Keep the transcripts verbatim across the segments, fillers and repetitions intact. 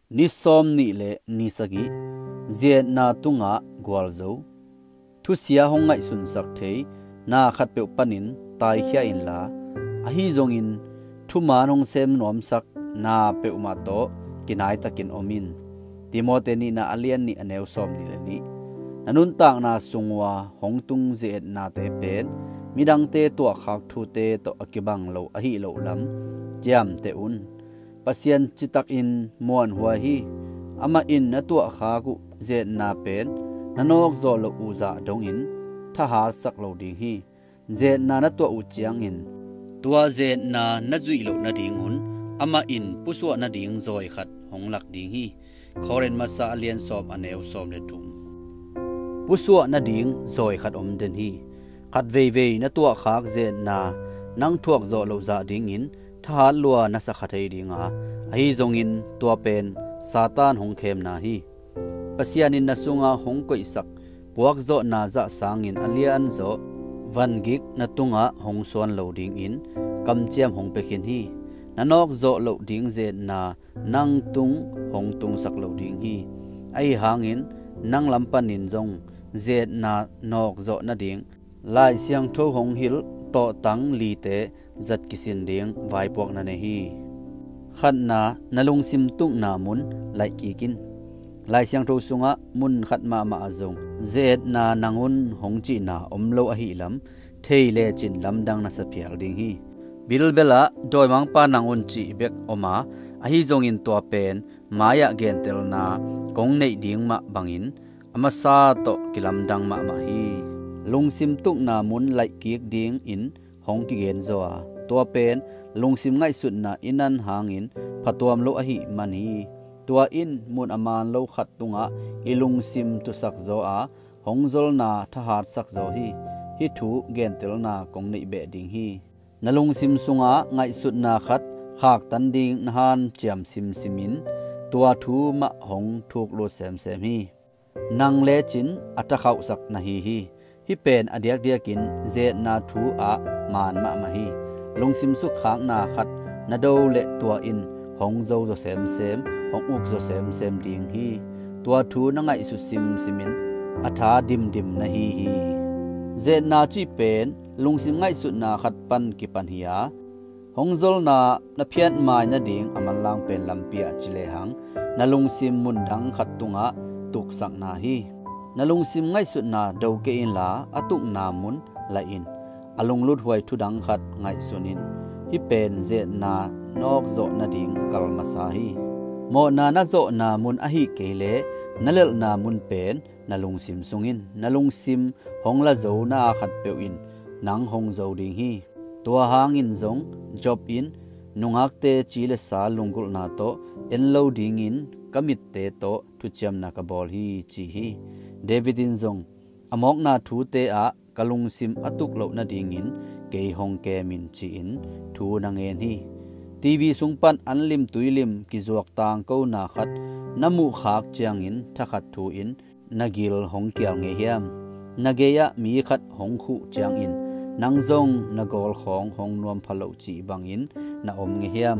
Ni sawm nih le ni sagih. Ziatna tungah gualzo. Thusia hong ngaihsunsak thei na khatpeuh panin taikhia inla, ahi zongin thuman hong sem nuamsak na peuhmah tawh kinaitakin om in. Timote nihna a lian nih a neu sawm nih le nih. Na nuntakna sung ua hong tung ziatnate pen midangte tuahkhak thute tawh a kibang lo ahih loh lam ciamteh un. Pasian citakin muanhuai hi. Amah in na tuahkhak uh ziatna pen na nawkzawh loh uh zah dongin thahatsak lo ding hi. Ziatna na tuah uh ciangin tua ziatna na zuih loh nadingun amah in pusuah nading zawi khat hong lak ding hi. Korin masa a lian sawm a neu sawm le thum. Pusuah nading zawi khat om den hi. Khat veivei na tuahkhak ziatna nang thuakzawh loh zah dingin thahat lua na sa kha thei dinga, ahi zongin tua pen Satan hong khemna hi. Pasian in na sungah hong koihsak puakzawhna zah sangin a lianzaw vangik na tungah hong suan lo dingin kamciam hong pia khin hi. Na nawkzawh loh ding ziatna nang tung hong tungsak lo ding hi. Ahi hangin nang lam panin zong ziatna nawkzawh nading Lai Siangtho hong hilh tawhtang lite zat kisin ding vaipuak na nei hi. Khatna, na lungsim tukna mun laih kik in. Lai Siangtho sungah mun khat mahmah ah zong ziatna nangun hong cihna om lo ahih lam thei lecin lamdang na sa phial ding hi. Bilbel ah dawimangpa nangun cih bek om a, ahi zongin tua pen mai-ah gentelna kong neih ding mah bangin a masa tawh kilamdang mahmah hi. Lungsim tukna mun laih kik dingin hong kigen zaw a, tua pen lungsim ngaihsutna i nan hangin phatuam lo ahih man hi. Tua in mun a man lo khat tungah i lungsim tusak zaw a, hong zolna thahatsak zaw hi. Hih thu gentelna kong neih beh ding hi. Na lungsim sungah ngaihsutna khat khaktan ding na hanciam simsimin tua thu mah hong thuklut semsem hi. Nang lecin a thakhauhsak na hi hi. Hih pen a diakdiakin ziatna thu ah maan mahmah hi. Lungsim sukkhakna khat na do leh tua in hong zo zaw semsem, hong uk zaw semsem ding hi. Tua thu na ngaihsut simsimin a tha dimdim na hi hi. Ziatna cih pen lungsim ngaihsutna khat pan kipan hi a, hong zolna na phiatmai nading a manlang pen lampi ah ci lehang na lungsim mundang khat tungah tuksakna hi. Na lungsim ngaihsutna do kei inla a tukna mun laih in. A lungluthuai thudang khat ngaihsun in. Hih pen ziatna nawkzawh nading kal masa hi. Mawhna na zawhna mun ahih kei leh na lelhna mun pen na lungsim sungin na lungsim hong la zo na a khatpeuh in nang hong zo ding hi. Tua hangin zong Job in nungakte ci le sa lunggulhna tawh en lo dingin ka mitte tawh thuciamna ka bawl hi ci hi. David in zong a mawkna thute ah ka lungsim a tuk loh nadingin kei hong kem in ci-in thu na ngen hi. TV sung pan an lim tui lim kizuak tangkona khat na muhkhak ciangin thakhat thu in na gil hong kial ngei hiam? Na gei ah mi khat hong khuh ciangin nang zong na gawl khawng hong nuam pha loh cih bangin na om ngei hiam?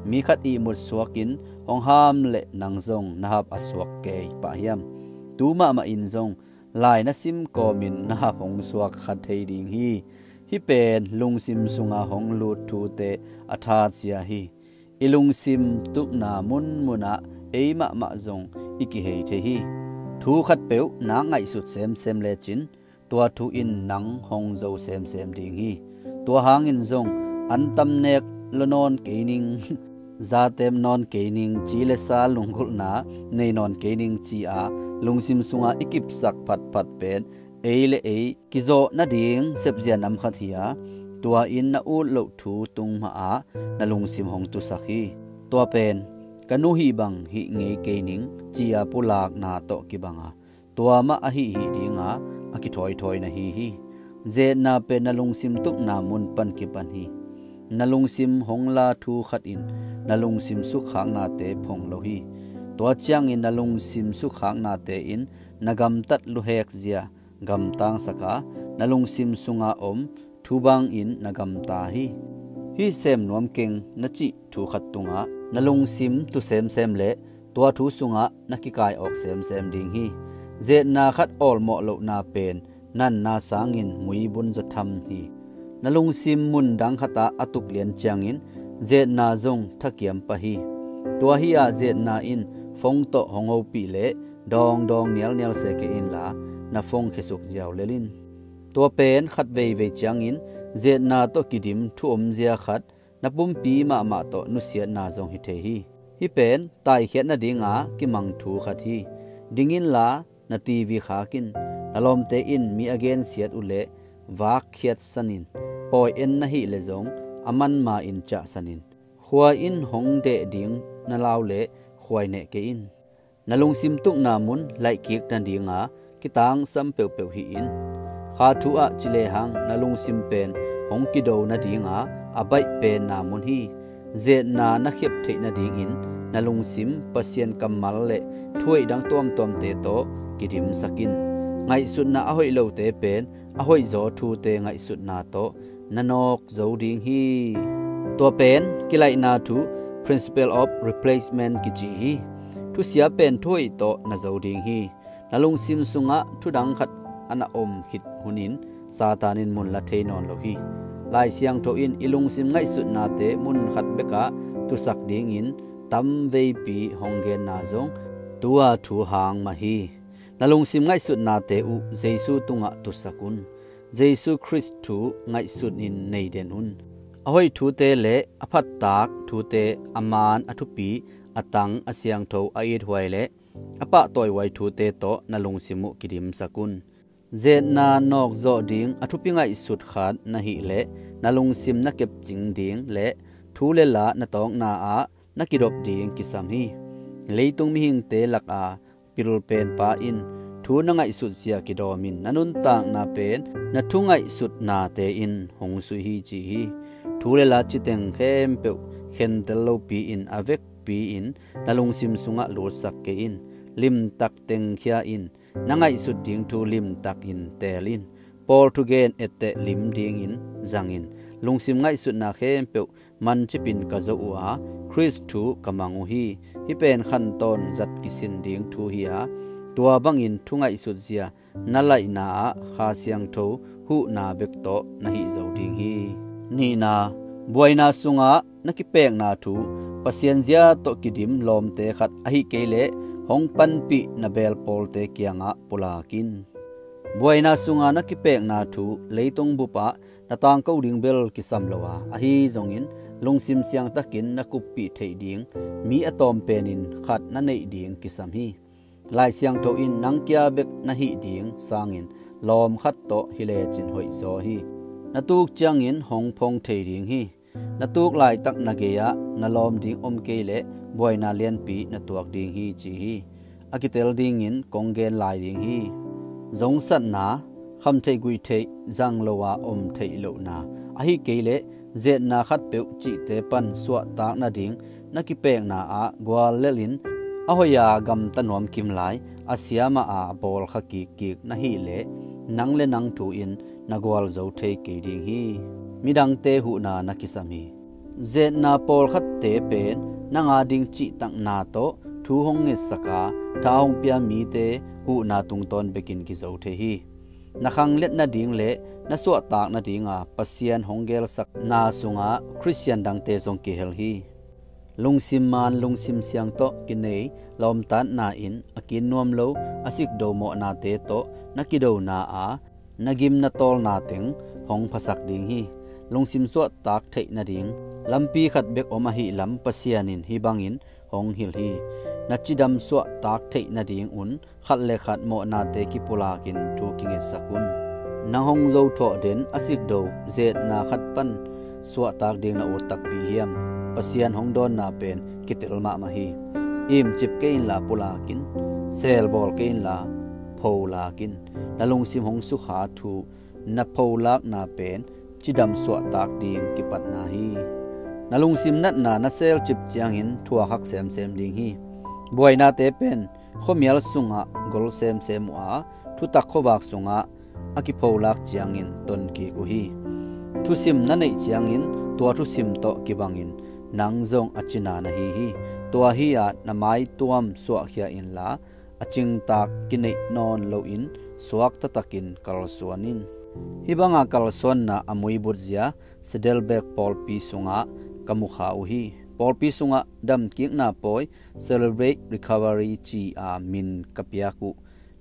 Mi khat ihmut suakin hong ham leh nang zong na hap a suak kei pah hiam? Tu mahmah in zong lai na sim kawmin na hap hong suak kha thei ding hi. Hih pen lungsim sunga hong lut thute a thatsia hi. I lungsim tukna munmunah ei mahmah zong i kihei thei hi. Thu khatpeuh na ngaihsut semsem lecin tua thu in nang hong zo semsem ding hi. Tua hangin zong an tam nek lua nawn kei ning, zatem nawn kei ning, ci le sa lunggulhna nei nawn kei ning ci-a lungsim sunga i kipsak phatphat pen ei le ei kizawh nading sepzia nam khat hi a, tua in na ut loh thu tung mah ah na lungsim hong tusak hi. Tua pen ka nu hih bang hih ngei kei ning ci-a pulakna tawh kibang a, tua mah ahi hih dinga a kithawithawi na hi hi. Ziatna pen na lungsim tukna mun pan kipan hi. Na lungsim hong la thu khat in na lungsim sukkhaknate phong lo hi. Tua ciangin na lungsim sukkhaknate in na gamtat luhek zia gamtangsak a, na lungsim sunga om thu bangin na gamta hi. Hih sem nuam keng na cih thu khat tungah na lungsim tu semsem le tua thu sungah na kikai awk semsem ding hi. Zetna khat awlmawh lohna pen nanna sangin muibun zaw tham hi. Na lungsim mun dang khatah a tuk lian ciangin zetna zong thakiam pah hi. Tua hi-a zetna in phone tawh hong hopih leh dawngdawng nialnial se kei inla, na phone khesuk ziau lel in. Tua pen khat veivei ciangin zetna tawh kidim thu omzia khat na pumpi mahmah tawh nusiatna zong hi thei hi. Hih pen taikhiat nadinga kimang thu khat hi. Ding inla, na T V khak in. Na lawmte in mi a gensiat uh leh vakkhiat san in. Pawi en na hih leh zong a manma in ciahsan in. Khua in hong deh ding na lau leh khuai neh kei in. Na lungsim tukna mun laihkik nadinga kitangsam peuhpeuh hi in. Kha thu ah ci lehang na lungsim pen hong kido nadinga a baih penna mun hi. Zetna na khiap theih nadingin na lungsim Pasian kammal le thuhoih dang tuamtuamte tawh kidimsak in. Ngaihsutna a hoih lote pen a hoihzaw thute ngaihsutna tawh na nawk zo ding hi. Tua pen kilaihna thu, principle of replacement kici hi. Thusia pen thuhoih tawh na zo ding hi. Na lungsim sungah thudang khat a na om khit hunin Satan in mun la thei nawn lo hi. Lai Siangtho in i lungsim ngaihsutnate mun khat bekah tusak dingin tamveipi hong genna zong tua thu hang mah hi. Na lungsim ngaihsutnate uh Jesu tungah tusak un. Jesu Khrist thu ngaihsutin nei den un. A hoih thute le a phattak thute, a man a thupi, a tang a siangtho, a ithuai le a pahtawihuai thute tawh na lungsim uh kidimsak un. Zetna nawkzawh ding a thupi ngaihsut khat na hih leh na lungsim na kepcing ding le thu le la na tawkna ah na kidop ding kisam hi. Leitung mihingte laka pilpenpa in thu na ngaihsut zia kidawmin na nuntakna pen na thu ngaihsutnate in hong suih hi ci hi. Thu le la citeng khempeuh khentel lopi in a vekpi in na lungsim sungah lutsak kei in. Limtak tengkhia in. Na ngaihsut ding thu limtakin teel in. Paul thugen etteh lim dingin zangin. Lungsim ngaihsutna khempeuh mancipin ka zoh uh a, Khrist thu ka mang uh hi. Hih pen khantawn zat kisin ding thu hi a, tua bangin thu ngaihsut zia na laihna ah Kha Siangtho huhna bek tawh na hih zo ding hi. Nihna, buaina sungah na kipekna thu Pasian zia tawh kidim lawmte khat ahi kei leh hong panpih na beel pawlte kiangah pulak in. Buaina sunga na kipekna thu leitung bupah na tangko ding bel kisam lo a, ahi zongin lungsim siangtakin na kuppih theih ding mi a tawm penin khat na neih ding kisam hi. Lai Siangtho in nang kia bek na hih ding sangin lawm khat tawh hi lecin hoihzaw hi. Na tuk ciangin hong phong thei ding hi. Na tuk laitak na gei-ah na lawm ding om kei leh buaina lianpi na tuak ding hi ci hi. A kitel dingin kong gen lai ding hi. Zongsatna, khamtheih guihtheih, zang lo-a om theih lohna, ahi kei leh zetna khatpeuh cihte pan suahtak nading na kipekna ah guallelhin a hoih-a gamta nuam kimlai a siamah a bawlkha kikkik na hih leh nang le nang thu in na gualzo thei kei ding hi. Midangte huhna na kisam hi. Zetna pawlkhatte pen nang ading cihtakna tawh thu hong ngetsaka tha hong pia mite huhna tungtawn bekin kizo thei hi. Na khanglet nading le na suahtak nadinga Pasian hong gelsakna sungah Khristian dangte zong kihel hi. Lungsim man lungsim siang tawh kinei lawmtatna in a kin nuam lo a sikdo mawhnate tawh na kidona a na gim na tawlna teng hong phasak ding hi. Lungsim suahtak theih nading lampi khat bek om ahih lam Pasian in hih bangin hong hilh hi. Na cidam suahtak theih nadingun khat le khat mawhnate kipulakin thu kingetsak un. Nang hong zothawh den a sikdo zetna khat pan suahtak ding na ut takpi hiam? Pasian hong dawnna pen kitel mahmah hi. Imcip kei inla pulakin, selbawl kei inla pholakin. Na lungsim hong sukha thu na pholakna pen cidam suahtak ding kipatna hi. Na lungsim natna na selcip ciangin thuakhak semsem ding hi. Buainate pen khuamial sungah gol semsem uh a, thutak khuavak sungah a kipholak ciangin tonkik uh hi. Thusim na neih ciangin tua thusim tawh kibangin nang zong a cina na hi hi. Tua hi-a na maituam suahkhia inla, a cingtak kineih nawn loin suak taktakin kalsuan in. Hih banga kalsuanna a muibutzia Saddleback pawlpi sungah ka mukha uh hi. Pawlpi sungah damkikna pawi Celebrate Recovery ci-a min ka piak uh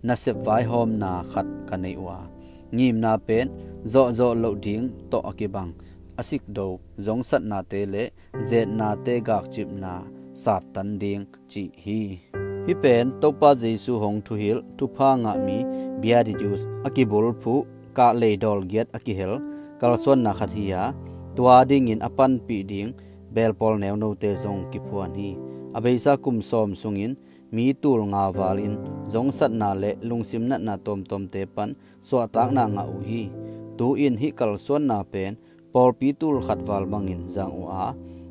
nasep vaihawmna khat ka nei uh a, ngimna pen zawhzawh loh ding tawh a kibang a sikdo zongsatnate le zetnate gakcipna sattan ding cih hi. Hih pen Topa Jesu hong thuhilh thupha ngahmi Beatitudes a kibulphuh kahlei dawlgiat a kihel kalsuanna khat hi-a, tua dingin a panpih ding belpawl neunote zong kiphuan hi. A beisa kum sawm sungin mi tul nga valin zongsatna le lungsim natna tuamtuamte pan suahtakna ngah uh hi. Tu-in hih kalsuanna pen pawlpi tul khat val bangin zang uh a,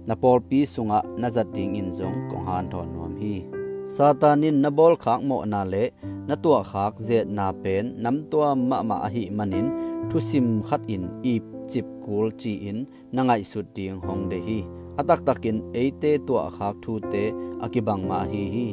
na pawlpi sungah na zat dingin zong kong hanthawn nuam hi. Satan in na bawlkhak mawhna le na tuahkhak zetna pen namtuam mahmah ahih manin thusim khatin ipcip kul ci-in na ngaihsut ding hong deih hi. A taktakin eite tuahkhak thute a kibang mah ahi hi.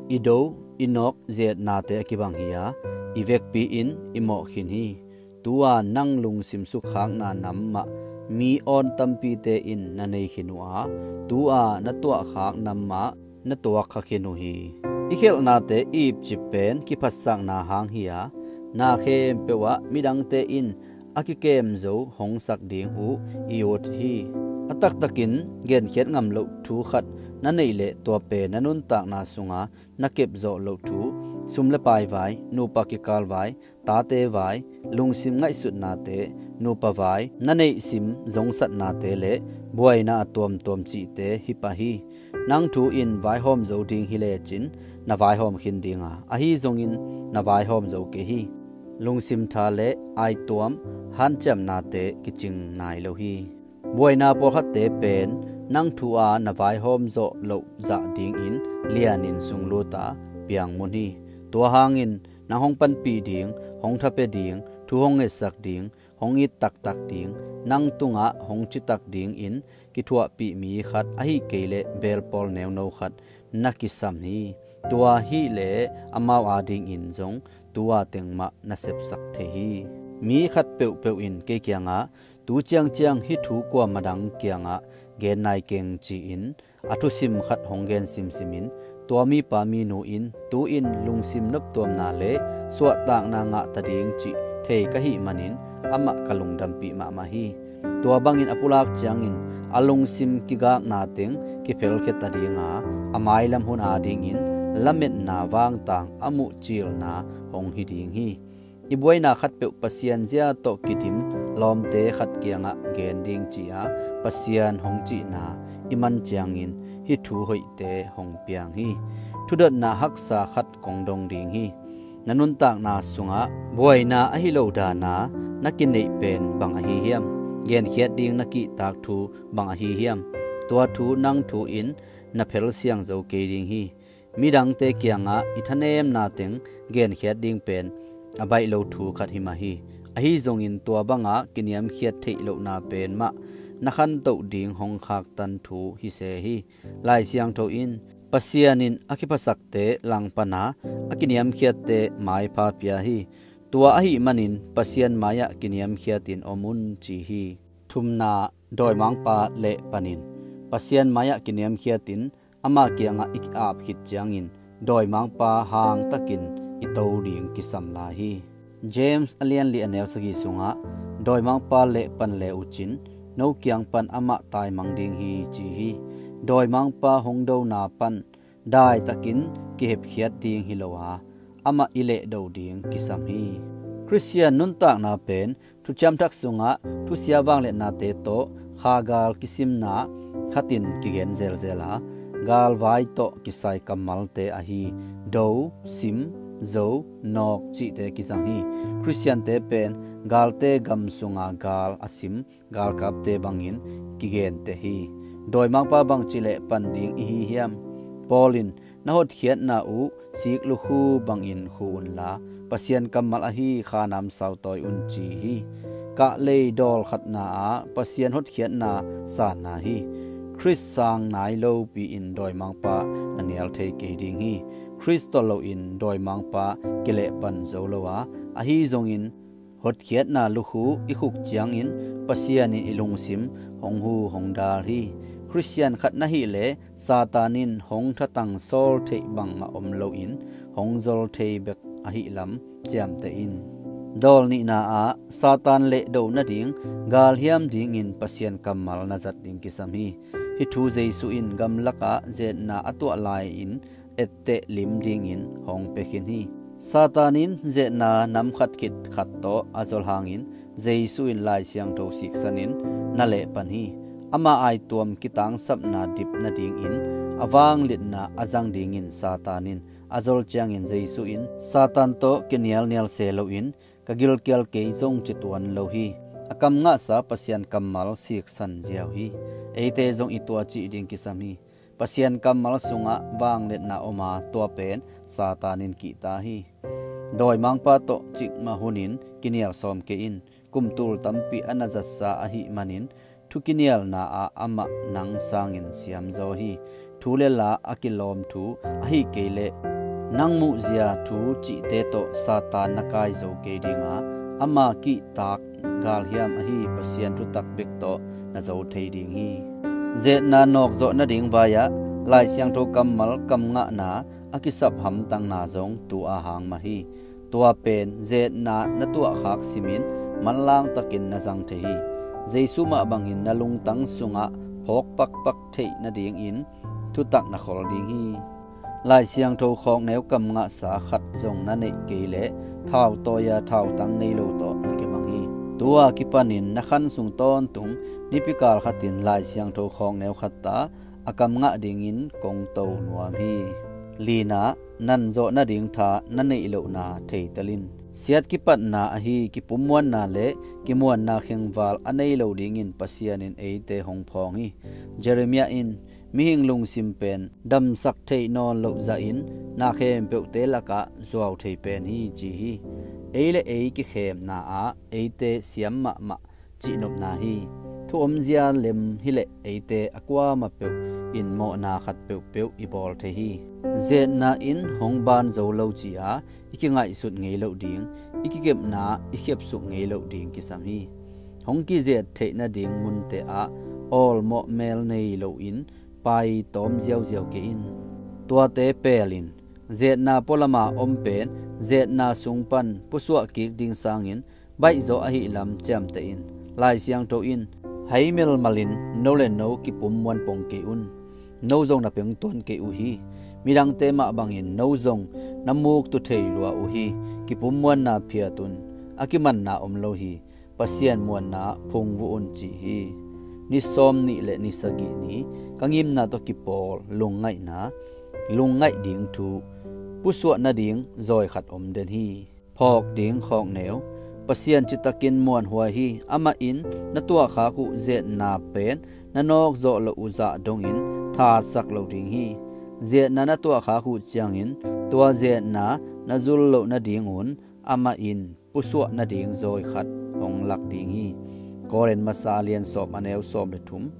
I do, i nawk zetnate a kibang hi-a, i vekpi in i mawh khin hi. Tu-a nang lungsim sukkhakna nam mah mi awn tampite in na nei khin uh a, tu-a na tuahkhak nam mah na tuakkha khin uh hi. I khelhnate ipcip pen kiphatsakna hang hi-a, na khempeuh ah midangte in a kikem zo hong sak ding uh i ut hi. A taktakin genkhiat ngam loh thu khat na neih leh tua pen na nuntakna sunga na kepzawh loh thu, sum le pai vai, nupa kikal vai, tate vai, lungsim ngaihsutnate, nupa vai, na neihsim zongsatnate le buaina a tuamtuam cihte hi pah hi. Nang thu in vaihawm zo ding hi lecin na vaihawm khin dinga, ahi zongin na vaihawm zo kei hi. Lungsim tha le aituam hanciamnate kicing nai lo hi. Buaina pawlkhatte pen nang thu-a na vaihawm zawh loh zah dingin lianin sungluta piangmun hi. Tua hangin nang hong panpih ding, hong thapia ding, thu hong ngetsak ding, hong it taktak ding, nang tungah hong citak dingin kithuahpih mi khat ahi kei leh belpawl neuno khat na kisam hi. Tua hileh amau adingin zong tu-a teng mah na sepsak thei hi. Mi khat peuhpeuh in kei kiangah tu ciangciang hih thu kuamah dang kiangah gen nai keng ci-in a thusim khat hong gen simsimin, tua mipa minu in tu-in lungsim noptuamna le suahtakna ngah ta ding cih thei ka hih manin amah ka lungdampih mahmah hi. Tua bangin a pulak ciangin a lungsim kigakna teng kiphelkhia ta dinga, a mailam hun adingin lametna vangtang a muhcilna hong hi ding hi. I buaina khatpeuh Pasian zia tawh kidim lawmte khat kiangah gen ding ci-a Pasian hong cihna i man ciangin hih thu hoihte hong piang hi. Thudotna haksa khat kong dong ding hi. Na nuntakna sungah buaina ahi lo dana na kineih pen bang ahi hiam? Genkhiat ding na kihtak thu bang ahi hiam? Tua thu nang thu in na phelsiang zo kei ding hi. Midangte kiangah i thanemna teng genkhiat ding pen a baih lo thu khat hi mah hi. Ahi zongin tua bangah kiniamkhiat theih lohna pen mah na khantoh ding hong khaktan thu hi se hi. Lai Siangtho in Pasian in a kiphasakte langpana a kiniamkhiatte maipha pia hi. Tua ahih manin Pasian mai-ah kiniamkhiatin om un ci hi. Thumna, dawimangpa leh panin Pasian mai-ah kiniamkhiatin ama kiangah i ki-ap khit ciangin dawimangpa hangtakin i to ding kisam lai hi. James a lianli a neu sagih sungah dawimangpa leh pan le uhcin no kiang pan amah taimang ding hi ci hi. Dawimangpa hong dona pan daitakin kihepkhiat ding hi lo a, amah i lehdo ding kisam hi. Khristian nuntakna pen thuciam thak sungah thusia vangliatnate tawh khagal kisimna khatin kigen zelzel a, galvai tawh kisai kammalte ahi do, sim, zo, nawk cihte kizang hi. Khristiante pen galte gam sunga gal a sim galkapte bangin kigenteh hi. Dawimangpa bangci leh pan ding i hi hiam? Paul in na hotkhiatna uh sik lukhu bangin khu unla Pasian kammal ahi khanam sautawi un ci hi. Kahlei dawl khatna ah Pasian hotkhiatna sanna hi. Khrist sang nai lopi-in dawimangpa na nial thei kei ding hi. Khrist tawh loin dawimangpa kilehpan zo lo a, ahi zongin hotkhiatna lukhu i khuk ciangin Pasian in i lungsim hong hu hong dal hi. Khristian khat na hih leh Satan in hong thatang sawl theih bangmah om loin hong zol thei bek ahih lam ciamteh in. Dawl nihna ah Satan lehdo nading galhiam dingin Pasian kammal na zat ding kisam hi. Hih thu Jesu in gamlakah zetna a tuah lai-in etteh lim dingin hong pia khin hi. Satan in zetna nam khat khit khat tawh a zol hangin Jesu in Lai Siangtho siksanin na lehpan hi. Ama aituam kitangsapna dip nadingin a vangliatna a zang dingin Satan in a zol ciangin Jesu in Satan tawh kinialnial se loin ka gilkial kei zong ci tuan lo hi. A kam ngahsa Pasian kammal siksan ziau hi. Eite zong i tua cih ding kisam hi. Pasian kammal sungah vangliatna om a, tua pen Satan in kihta hi. Dawimangpa tawh cikmah hunin kinial sawm kei in. Kum tul tampi a na zatsa ahih manin thu kinialna ah amah nang sangin siamzaw hi. Thu le la a kilawm thu ahih kei leh nang muhzia thu cihte tawh Satan na kai zo kei ding a, ama kihtak galhiam ahi Pasian thutak bek tawh na zo thei ding hi. Zetna nawkzawh nading vai-ah Lai Siangtho kammal kam ngahna a kisap hamtangna zong tu-a hang mah hi. Tua pen zetna na tuahkhak simin manlang takin na zang thei hi. Jesu mah bangin na lungtang sungah phawk pakpak theih nadingin thutak na khol ding hi. Lai Siangtho khawkneu kam ngahsa khat zong na neih kei leh thautawi-a thautang nei lo tawh na kibang hi. Tu-a kipanin na khan sung tawntung nipikal khatin Lai Siangtho khawkneu khatta a kam ngah dingin kong to nuam hi. Lina, nan zawh nading tha na neih lohna theitel in. Siat kipatna ahi kipummuanna le kimuanna khengval a nei lo dingin Pasian in eite hong phawng hi. Jeremiah in, mihing lungsim pen damsak theih nawn loh zahin na khempeuhte lakah zuau thei pen hi, ci hi. Ei le ei kikhemna ah eite siam mahmah cihnopna hi. Thu omzia lem hileh eite a kuamah peuh in mawhna khat peuhpeuh i bawl thei hi. Zetna in hong ban zo lo ci-a i kingaihsut ngei loh ding, i kikepna i khiapsuk ngei loh ding kisam hi. Hong kizet theih nading munte ah awlmawh mel nei loin pai tawm ziauziau kei in. Tuate pel in. Zetna pualama om pen zetna sung pan pusuah kik ding sangin baihzaw ahih lam ciamteh in. Lai Siangtho in, hai melmalin no le no kipummuan pong kei un. No zong na pengtuan kei uh hi. Midangte mah bangin no zong na muktu thei lua uh hi. Kipummuanna phiat un. A kimanna om lo hi. Pasian muanna phungvuh un, ci hi. Ni sawm nih le ni sagih ni ka ngimna tawh kipawl lungngaihna, lungngaih ding thu, pusuah nading zawi khat om den hi. Phawk ding khawkneu. Pasian citakin muanhuai hi. Amah in na tuahkhak uh zetna pen na nawkzawh loh uh zah dongin thatsak lo ding hi. Zetna na tuahkhak uh ciangin tua zetna na zul loh nadingun amah in pusuah nading zawi khat hong lak ding hi. Korin masa lian sawm a neu sawm le thum.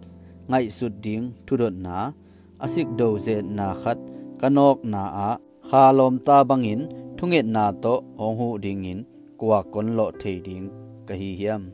Ngaihsut ding thudotna. A sikdo zetna khat ka nawkna ah kha lawmta bangin thungetna tawh hong huh dingin kua kon lawh thei ding ka hi hiam?